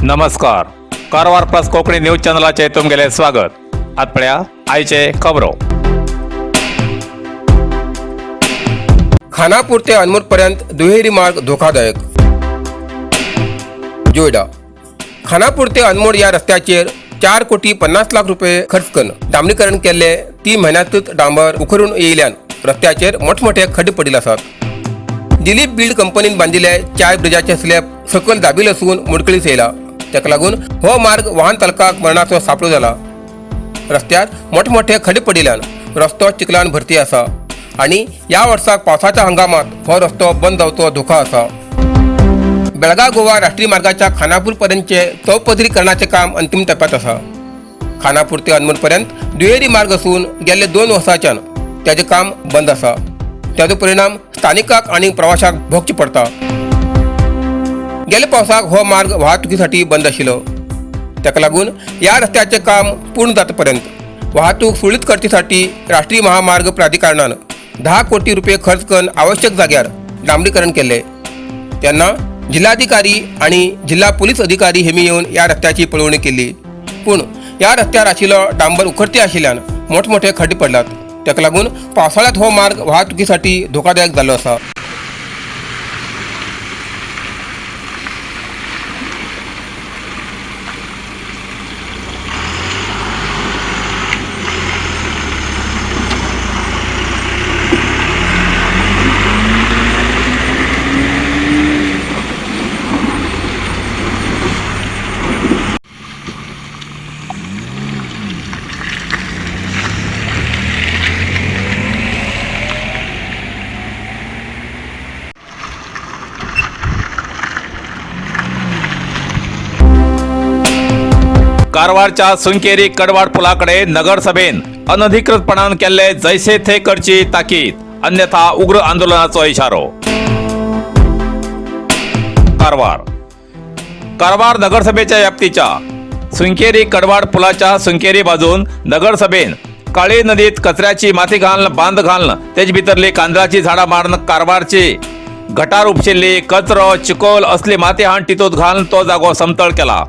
नमस्कार, Karwar plus Konkani news चॅनलाचे तुमगेले स्वागत. आत पळया आयचे खबरो. खानापूर ते अनमोडपर्यंत दुहेरी मार्ग धोकादायक. जोयडा खानापूर ते अनमोड या रस्त्याचेर 4 कोटी 50 लाख रुपये खर्च करून डांबरीकरण केल्ले. 3 म्हयन्यांतूच डांबर उखरून येयल्यान रस्त्याचेर मोठमोठे खड्डे पडिल्ले आसात. दिलीप बिल्ड कंपनीन बांदिल्ले चार ब्रिजाचे स्लॅब सकयल दाबिल आसून मोडकळीस येयला. ताका लागून हो मार्ग वाहन चालकाक मरणाचो सापळो जाला. रस्त्यार मोठमोठे खड्डे पडिल्ल्यान रस्तो चिखलान भरती आसा आनी ह्या वर्साक पावसाच्या हंगामात हो रस्तो बंद जावचो धोका आसा. बेळगाव गोवा राष्ट्रीय मार्गाच्या खानापूर पर्यंतचे चौपदरीकरणाचे काम अंतिम टप्प्यात आसा. खानापूर ते अनमोड पर्यंत दुहेरी मार्ग असून गेल्ले 2 वर्सांच्यान ताजें काम बंद आसा. ताजो परिणाम स्थानिकाक आनी प्रवाशाक भोगचे पडटा. गेल्या पावसाक हो मार्ग वाहतुकीसाठी बंद आशिल्लो. ताका लागून ह्या रस्त्याचें काम पूर्ण जातापर्यंत वाहतूक सुरळीत करचेसाठी राष्ट्रीय महामार्ग प्राधिकरणान 10 कोटी रुपये खर्च करून आवश्यक जाग्यार डांबरीकरण केले. तेन्ना जिल्हाधिकारी आणि जिल्हा पोलीस अधिकारी हेमी येवन ह्या रस्त्याची पळोवणी केली. पूण ह्या रस्त्यार आशिल्लो डांबर उखडती आशिल्ल्यान मोठमोठे खड्डे पडल्यात. ताका लागून पावसाळ्यात हो मार्ग वाहतुकीसाठी धोकादायक जाल्लो आसा. कारवारच्या सुंकेरी कडवाड पुलाकडे नगरसभेन अनधिकृतपणान केल्ले जैसे थे करची ताकीद, अन्यथा उग्र आंदोलनाचो इशारो. कारवार कारवार नगरसभेच्या व्याप्तीच्या सुंकेरी कडवाड पुलाच्या सुंकेरी बाजून नगरसभेन काळी नदीत कचऱ्याची माती घालून बांद घालून तेज भितरली कांदळाची झाडां मारून कारवारची गटार उपशिल्ली कचरो चिकोल असली माती हाण तितूंत घालून तो जागो समतळ केला.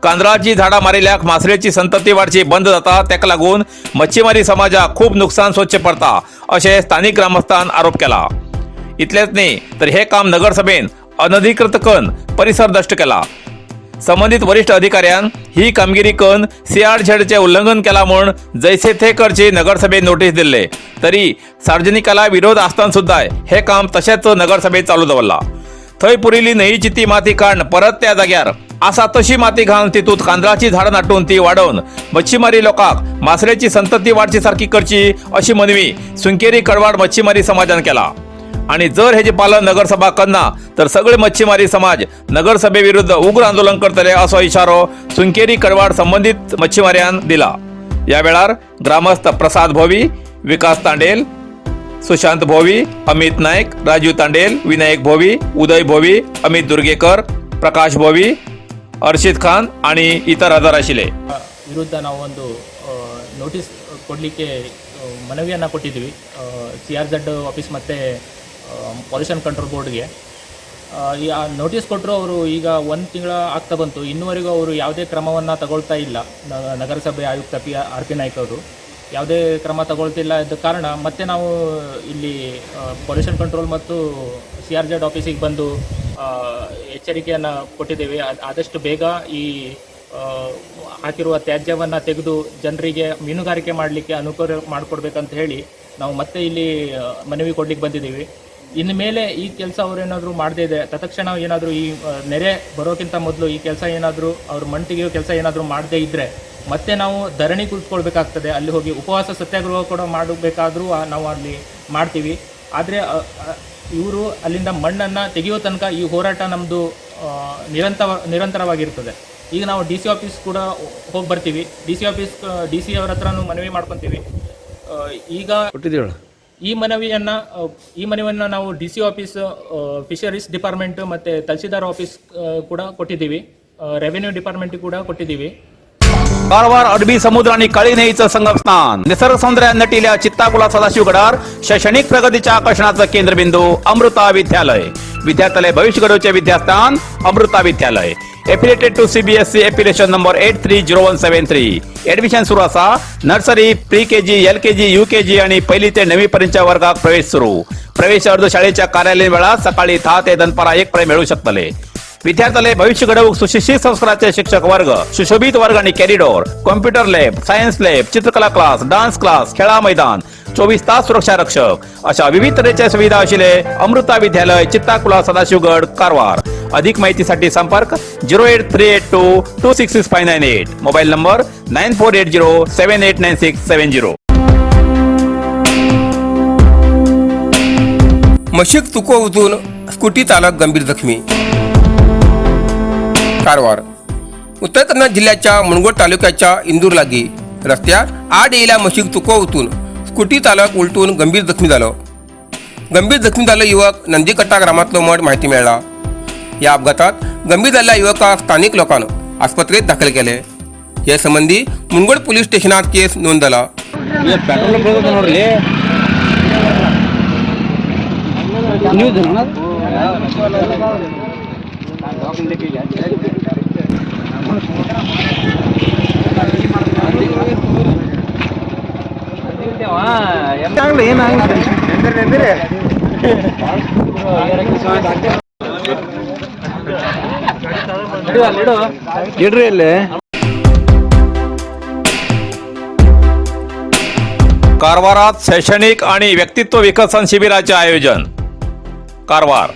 कांदळाची झाडां मारिल्ल्याक मासळेची संतती वाडची बंद जाता. ताका लागून मच्छीमारी समाजाक खूब नुकसान सोंसचें पडटा अशें स्थानीक ग्रामस्थान आरोप केला. इतलेंच न्ही तर हे काम नगरसभेन अनधिकृत करून परिसर नश्ट केला. संबंधित वरिष्ठ अधिकाऱ्यान ही कामगिरी करून सीआरझेडचे उल्लंघन केला म्हूण जैसे थे करची नगरसभेत नोटीस दिल्ले तरी सार्वजनिकाला विरोध आसताना सुद्धा हे काम तशेंच नगरसभेत चालू दवरला. थंय पुरिल्ली न्हंयची ती माती काडून परत त्या जाग्यार आसा तशी माती घालून तितूंत कांदळाची झाडां नाटून ती वाडोवन मच्छीमारी लोकांक मासळेची संतती वाडची सारकी करची अशी मनवी सुंकेरी कडवाड मच्छीमारी समाजान केला. आणि जर हेजे पालन नगरसभा करना तर सगळे मच्छीमारी समाज नगरसभे विरुद्ध उग्र आंदोलन करतले असो इशारो सुंकेरी कडवाड संबंधित मच्छीमार्यान दिला. या वेळार ग्रामस्थ प्रसाद भोवी, विकास तांडेल, सुशांत भोवी, अमित नाईक, राजीव तांडेल, विनायक भोवी, उदय भोवी, अमित दुर्गेकर, प्रकाश भोवी, अर्शिद खान आणि इतर हजर आशिल्ले. ವಿರುದ್ಧ ನಾವು ಒಂದು ನೋಟಿಸ್ ಕೊಡಲಿಕ್ಕೆ ಮನವಿಯನ್ನು ಕೊಟ್ಟಿದ್ವಿ ಸಿಆರ್ಝೆಡ್ ಆಫೀಸ್ ಮತ್ತು ಪಾಲ್ಯೂಷನ್ ಕಂಟ್ರೋಲ್ ಬೋರ್ಡ್ಗೆ. ಈ ಆ ನೋಟಿಸ್ ಕೊಟ್ಟರು ಅವರು ಈಗ ಒಂದು ತಿಂಗಳ ಆಗ್ತಾ ಬಂತು. ಇನ್ನುವರೆಗೂ ಅವರು ಯಾವುದೇ ಕ್ರಮವನ್ನು ತಗೊಳ್ತಾ ಇಲ್ಲ. ನಗರಸಭೆ ಆಯುಕ್ತ ಆರ್ ಪಿ ನಾಯ್ಕ ಅವರು ಯಾವುದೇ ಕ್ರಮ ತಗೊಳ್ತಿಲ್ಲ. ಇದ್ದ ಕಾರಣ ಮತ್ತೆ ನಾವು ಇಲ್ಲಿ ಪೊಲ್ಯೂಷನ್ ಕಂಟ್ರೋಲ್ ಮತ್ತು ಸಿಆರ್ಝೆಡ್ ಆಫೀಸಿಗೆ ಬಂದು ಎಚ್ಚರಿಕೆಯನ್ನು ಕೊಟ್ಟಿದ್ದೇವೆ. ಆದಷ್ಟು ಬೇಗ ಈ ಹಾಕಿರುವ ತ್ಯಾಜ್ಯವನ್ನು ತೆಗೆದು ಜನರಿಗೆ ಮೀನುಗಾರಿಕೆ ಮಾಡಲಿಕ್ಕೆ ಅನುಕೂಲ ಮಾಡಿಕೊಡ್ಬೇಕಂತ ಹೇಳಿ ನಾವು ಮತ್ತೆ ಇಲ್ಲಿ ಮನವಿ ಕೊಡ್ಲಿಕ್ಕೆ ಬಂದಿದ್ದೀವಿ. ಇನ್ನು ಮೇಲೆ ಈ ಕೆಲಸ ಅವರೇನಾದರೂ ಮಾಡದೇ ಇದೆ, ತತ್ಕ್ಷಣ ಏನಾದರೂ ಈ ನೆರೆ ಬರೋಕ್ಕಿಂತ ಮೊದಲು ಈ ಕೆಲಸ ಏನಾದರೂ ಅವ್ರು ಮಣ್ಣು ತೆಗೆಯೋ ಕೆಲಸ ಏನಾದರೂ ಮಾಡದೇ ಇದ್ದರೆ ಮತ್ತೆ ನಾವು ಧರಣಿ ಕುಳಿತುಕೊಳ್ಬೇಕಾಗ್ತದೆ. ಅಲ್ಲಿ ಹೋಗಿ ಉಪವಾಸ ಸತ್ಯಾಗ್ರಹ ಕೂಡ ಮಾಡಬೇಕಾದ್ರೂ ನಾವು ಅಲ್ಲಿ ಮಾಡ್ತೀವಿ. ಆದರೆ ಇವರು ಅಲ್ಲಿಂದ ಮಣ್ಣನ್ನು ತೆಗೆಯೋ ತನಕ ಈ ಹೋರಾಟ ನಮ್ಮದು ನಿರಂತರವಾಗಿರ್ತದೆ. ಈಗ ನಾವು ಡಿಸಿ ಆಫೀಸ್ ಕೂಡ ಹೋಗಿ ಬರ್ತೀವಿ. ಡಿಸಿ ಆಫೀಸ್, ಡಿಸಿ ಅವ್ರ ಹತ್ರನೂ ಮನವಿ ಮಾಡ್ಕೊತೀವಿ. ಈಗ ಈ ಮನವಿಯನ್ನು ನಾವು ಡಿಸಿ ಆಫೀಸ್, ಫಿಶರೀಸ್ ಡಿಪಾರ್ಟ್ಮೆಂಟ್ ಮತ್ತು ತಹಸೀಲ್ದಾರ್ ಆಫೀಸ್ ಕೂಡ ಕೊಟ್ಟಿದ್ದೀವಿ. ರೆವೆನ್ಯೂ ಡಿಪಾರ್ಟ್ಮೆಂಟ್ ಕೂಡ ಕೊಟ್ಟಿದ್ದೀವಿ. कारवार अरबी समुद्र आणि काळी न्हंयेचं संगमस्थान, निसर्ग सौंदर्यान नटिल्या चित्ताकुला सदाशिवगडार शैक्षणिक प्रगतीच्या आकर्षणाचं केंद्रबिंदू अमृता विद्यालय. विद्यार्थ्याले भविष्य घडवचे विद्यास्थान अमृता विद्यालय. Affiliated to CBSE affiliation number 830173. Admission सुरू आसा. Nursery, pre KG, LKG, UKG आणि पहिली ते नववी पर्यंतच्या वर्गात प्रवेश सुरू. प्रवेश अर्ज शाळेच्या कार्यालयीन वेळात सकाळी 10 ते दनपारा 1 पर्यंत मिळू शकतले. विद्यार्थ्याले भविष्य घडवूक सुशिक्षित संस्काराचे शिक्षक वर्ग, सुशोभित वर्ग आणि corridor, computer lab, science lab, चित्रकला क्लास, डान्स क्लास, खेळा मैदान, 24 तास सुरक्षा रक्षक अशा विविध तऱ्हेच्या सुविधा असलेले अमृता विद्यालय, चित्ताकुला, सदाशिवगड, कारवार. अधिक माहितीसाठी संपर्क 08382266598, mobile number 9480789670. म्हशीक तुको उचून स्कूटी चालक गंभीर जखमी. कारवार. उत्तर कन्नड जिल्ह्याच्या मुनगोड तालुक्याच्या इंदूर लागी रस्त्यार आड येयल्या म्हशीक तुको उचून स्कूटी चालक उलटून गंभीर जखमी जालो. गंभीर जखमी जाल्लो युवक नंदीकट्टा ग्रामांतलो म्हण माहिती मेळ्ळा. ह्या अपघातात गंभीर जाल्ल्या युवकाक स्थानिक लोकांन आस्पत्रेत दाखल केले. हे संबंदी मुनगोड पोलीस स्टेशनात केस नोंद जाला. ಪೆಟ್ರೋಲ್ ಬೀಳ್ತದೆ ನೋಡ್ರಿ. ನ್ಯೂಸ್. ಇಡ್ರಿ ಅಲ್ಲಿ. कारवारात शैक्षणिक आणि व्यक्तित्व विकसन शिबिराचे आयोजन. कारवार.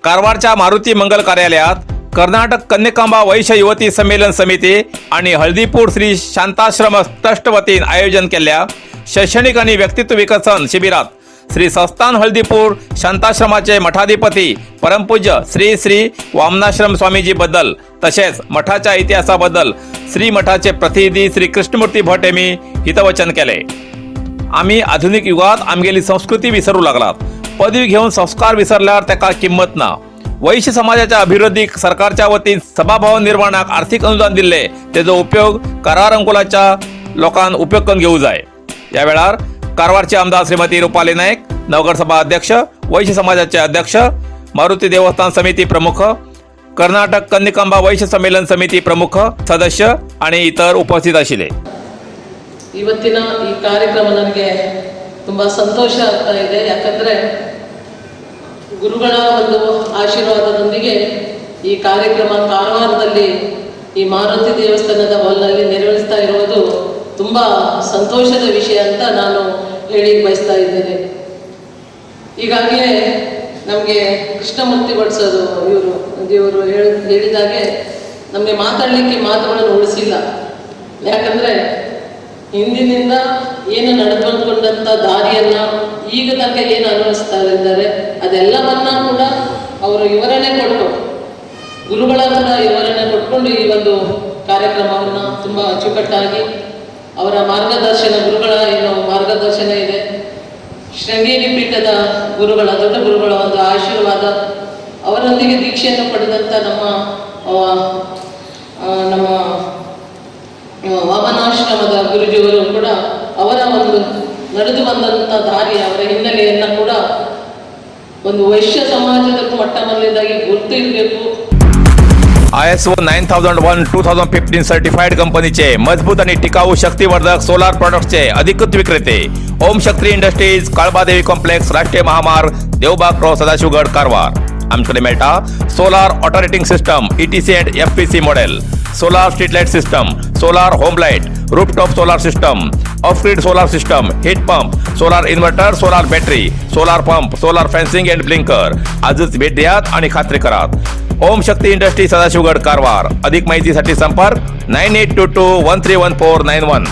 कारवारच्या मारुती मंगल कार्यालयात कर्नाटक कन्यकांबा वैश्य युवती संमेलन समिती आणि हळदीपूर श्री शांताश्रम ट्रस्ट वतीन आयोजन केल्ल्या शैक्षणिक आणि व्यक्तित्व विकसन शिबिरात श्री संस्थान हळदीपूर शांताश्रमाचे मठाधिपती परमपूज्य श्री श्री वामनाश्रम स्वामीजी बद्दल तसेच मठाच्या इतिहासाबद्दल श्री मठाचे प्रतिनिधी श्री कृष्णमूर्ती भट यांनी हितवचन केले. आम्ही आधुनिक युगात आमगेली संस्कृती विसरू लागलात. पदवी घेऊन संस्कार विसरल्यावर त्याका किंमत ना. वैश्य समाजाच्या अभिवृद्धीक सरकारच्या वतीन सभाभवन निर्माणाक आर्थिक अनुदान दिल्ले, तेजो उपयोग करार अंकुलाच्या लोकांक उपयोग करून घेऊ जाय. या वेळार कारवारचे आमदार श्रीमती रुपाली नाईक, नगरसभा अध्यक्ष, वैश्य समाजाचे अध्यक्ष, मारुती देवस्थान समिती प्रमुख, कर्नाटक कन्निकांबा वैश्य संमेलन समिती प्रमुख सदस्य आणि इतर उपस्थित आशिल्ले. ಇವತ್ತಿನ ಈ ಕಾರ್ಯಕ್ರಮ ನನಗೆ ತುಂಬ ಸಂತೋಷ ಆಗ್ತಾ ಇದೆ. ಯಾಕಂದರೆ ಗುರುಗಳ ಒಂದು ಆಶೀರ್ವಾದದೊಂದಿಗೆ ಈ ಕಾರ್ಯಕ್ರಮ ಕಾರವಾರದಲ್ಲಿ ಈ ಮಾರುತಿ ದೇವಸ್ಥಾನದ ಹಾಲ್ನಲ್ಲಿ ನೆರವೇರಿಸ್ತಾ ಇರುವುದು ತುಂಬ ಸಂತೋಷದ ವಿಷಯ ಅಂತ ನಾನು ಹೇಳಿ ಬಯಸ್ತಾ ಇದ್ದೇನೆ. ಈಗಾಗಲೇ ನಮಗೆ ಕೃಷ್ಣಮೂರ್ತಿ ಭಟ್ಸರು ಇವರು ಇವರು ಹೇಳಿದಾಗೆ ನಮಗೆ ಮಾತಾಡಲಿಕ್ಕೆ ಮಾತುಗಳನ್ನು ಉಳಿಸಿಲ್ಲ. ಯಾಕಂದರೆ ಹಿಂದಿನಿಂದ ಏನು ನಡೆದು ಬಂದ್ಕೊಂಡಂಥ ದಾರಿಯನ್ನ ಈಗ ತನಕ ಏನು ಅನುಭವಿಸ್ತಾ ಇದ್ದಾರೆ, ಅದೆಲ್ಲವನ್ನ ಕೂಡ ಅವರು ವಿವರಣೆ ಕೊಟ್ಟು, ಗುರುಗಳ ಕೂಡ ವಿವರಣೆ ಕೊಟ್ಕೊಂಡು, ಈ ಒಂದು ಕಾರ್ಯಕ್ರಮವನ್ನು ತುಂಬ ಅಚ್ಚುಕಟ್ಟಾಗಿ ಅವರ ಮಾರ್ಗದರ್ಶನ, ಗುರುಗಳ ಏನು ಮಾರ್ಗದರ್ಶನ ಇದೆ, ಶೃಂಗೇರಿ ಪೀಠದ ಗುರುಗಳ, ದೊಡ್ಡ ಗುರುಗಳ ಒಂದು ಆಶೀರ್ವಾದ, ಅವರೊಂದಿಗೆ ದೀಕ್ಷೆಯನ್ನು ಪಡೆದಂಥ ನಮ್ಮ ನಮ್ಮ ವಾಮನಾಶ್ರಮದ ಗುರುಜಿಯವರು ಕೂಡ ಅವರ ಒಂದು ನಡೆದು ಬಂದಂಥ ದಾರಿ, ಅವರ ಹಿನ್ನೆಲೆಯನ್ನು ಕೂಡ ಒಂದು ವೈಶ್ಯ ಸಮಾಜದ ಮಟ್ಟ ಮೊದಲನೇದಾಗಿ ಗುರುತು ಇರಬೇಕು. ISO 9001:2015 certified कंपनीचे मजबूत आणि टिकाऊ शक्तिवर्धक सोलार प्रॉडक्ट्सचे अधिकृत विक्रेते, ओम शक्ती इंडस्ट्रीज, काळबादेवी कॉम्प्लेक्स, राष्ट्रीय महामार्ग, देवबाग क्रॉस, सदाशिवगड, कारवार. आमच्याकडे मेळटा solar alternating system, ETC and FPC model, solar street light system, solar home light, rooftop solar system, off grid solar system, heat pump, solar inverter, solar battery, solar pump, solar fencing and blinker. आजच भेट द्यात आणि खात्री करात. ओम शक्ती industry, Sadashivgad, Karwar. अधिक माहितीसाठी संपर्क 9822131491.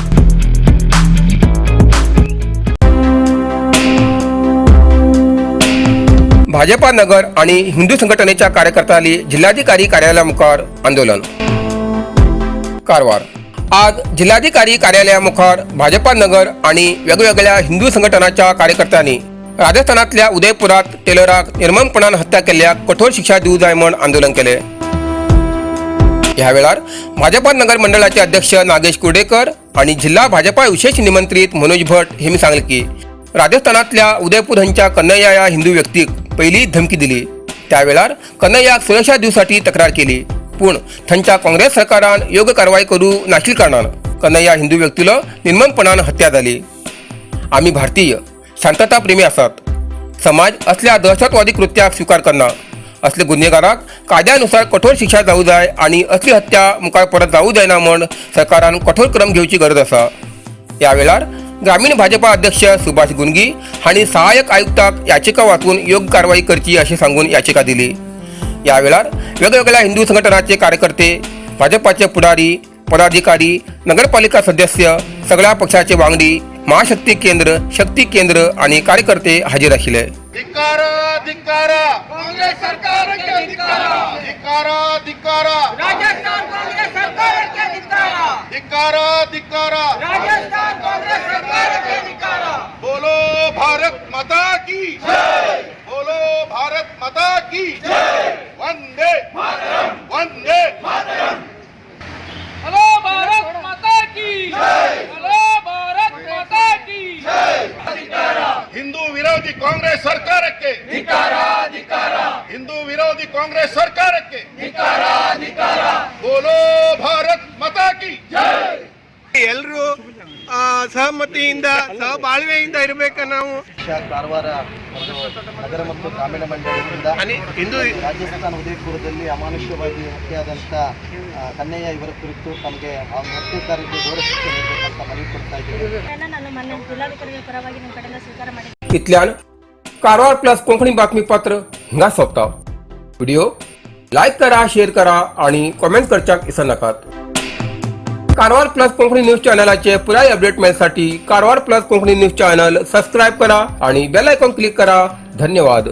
भाजपा नगर आणि हिंदू संघटनेच्या कार्यकर्त्यांनी जिल्हाधिकारी कार्यालयामुखार आंदोलन. कारवार. आज जिल्हाधिकारी कार्यालयामुखार भाजपा नगर आणि वेगवेगळ्या हिंदू संघटनाच्या कार्यकर्त्यांनी राजस्थानातल्या उदयपुरात टेलराक निर्ममपणान हत्या केल्ल्याक कठोर शिक्षा दिवं जाय म्हण आंदोलन केले. ह्या वेळार भाजपा नगर मंडळाचे अध्यक्ष नागेश कुर्डेकर आणि जिल्हा भाजपा विशेष निमंत्रित मनोज भट हेमी सांगले की राजस्थानातल्या उदयपूर हांच्या कन्हैया ह्या हिंदू व्यक्तीक पहिली धमकी दिली. त्या वेळार कन्हैयाक सुरक्षा दिवसाठी तक्रार केली. पूण थंयच्या काँग्रेस सरकारान योग्य कारवाय करूं नाशिल्ल्या कारणान कन्हैया हिंदू व्यक्तीलो निर्ममपणान हत्या जाली. आमी भारतीय शांतता प्रेमी आसात. समाज असल्या दहशतवादी कृत्याक स्वीकार करना. असले गुन्हेगाराक कायद्यानुसार कठोर शिक्षा जावू जाय आनी असली हत्या मुखार परत जावू जायना म्हूण सरकारान कठोर क्रम घेवची गरज आसा. ह्या वेळार ग्रामीण भाजपा अध्यक्ष सुभाष गुंगी हांणी सहाय्यक आयुक्ताक याचिका वाचून योग्य कारवाई करची अशें सांगून याचिका दिली. या वेळार वेगवेगळ्या हिंदू संघटनाचे कार्यकर्ते, भाजपाचे पुढारी, पदाधिकारी, नगरपालिका सदस्य, सगळ्या पक्षाचे वांगडी, महाशक्ती केंद्र, शक्ती केंद्र आणि कार्यकर्ते हाजीर आशिल्ले. ಧಿಕ್ಕಾರ, ಧಿಕ್ಕಾರ, ಕಾಂಗ್ರೆಸ್ ಸರ್ಕಾರಕ್ಕೆ ಧಿಕ್ಕಾರ. ಧಿಕ್ಕಾರ, ಧಿಕ್ಕಾರ, ರಾಜಸ್ಥಾನ ಕಾಂಗ್ರೆಸ್ ಸರ್ಕಾರಕ್ಕೆ ಧಿಕ್ಕಾರ. ಧಿಕ್ಕಾರ, ಧಿಕ್ಕಾರ, ರಾಜಸ್ಥಾನ ಕಾಂಗ್ರೆಸ್ ಸರ್ಕಾರಕ್ಕೆ ಧಿಕ್ಕಾರ. बोलो भारत माता की जय, बोलो भारत माता की जय. वंदे वंदे. बोलो भारत माता की जय, बोलो भारत माता की. ಹಿಂದೂ ವಿರೋಧಿ ಕಾಂಗ್ರೆಸ್ ಸರ್ಕಾರಕ್ಕೆ, ಹಿಂದೂ ವಿರೋಧಿ ಕಾಂಗ್ರೆಸ್ ಸರ್ಕಾರಕ್ಕೆ. ಬೋಲೋ ಭಾರತ್ ಮಾತಾ ಕಿ. ಎಲ್ಲರೂ ಸಹಮತಿಯಿಂದ, ಸಹಬಾಳ್ವೆಯಿಂದ ಇರಬೇಕು ನಾವು. ಪಕ್ಷ ಕಾರವಾರ ಒಂದು ನಗರ ಮತ್ತು ಗ್ರಾಮೀಣ ಮಂಡಳಿಯಿಂದ आणि ಹಿಂದೂ ರಾಜಸ್ಥಾನ ಉದಯಪುರದಲ್ಲಿ ಅಮಾನುಷ್ಯವಾಗಿ ಹತ್ಯೆಯಾದಂಥ ಕನ್ನಯ್ಯ ಇವರ ಕುರಿತು ತಮಗೆ ಆ ಹತ್ಯೆಕಾರರಿಗೆ ಘೋರ ಶಿಕ್ಷೆ ನೀಡಬೇಕಂತ ಮನವಿ ಕೊಡ್ತಾ ಇದ್ದೀವಿ. ನಾನು ಮಾನ್ಯ ಜಿಲ್ಲಾಧಿಕಾರಿಗಳ ಪರವಾಗಿ ನಿಮ್ಮ ಕಡೆಯಿಂದ ಸ್ವೀಕಾರ ಮಾಡಿದ್ದೀನಿ. इतल्यान कारवार प्लस कोंकणी बातमीपत्र हिंगा सोंपता. व्हिडिओ लायक करा, शेअर करा आणि कॉमेंट करच्याक विसरनाकात. कारवार प्लस कोंकणी न्यूज चॅनलाचे पुराय अपडेट मेळसाठी Karwar plus Konkani news channel subscribe करा आणि बेल आयकॉन क्लिक करा. धन्यवाद.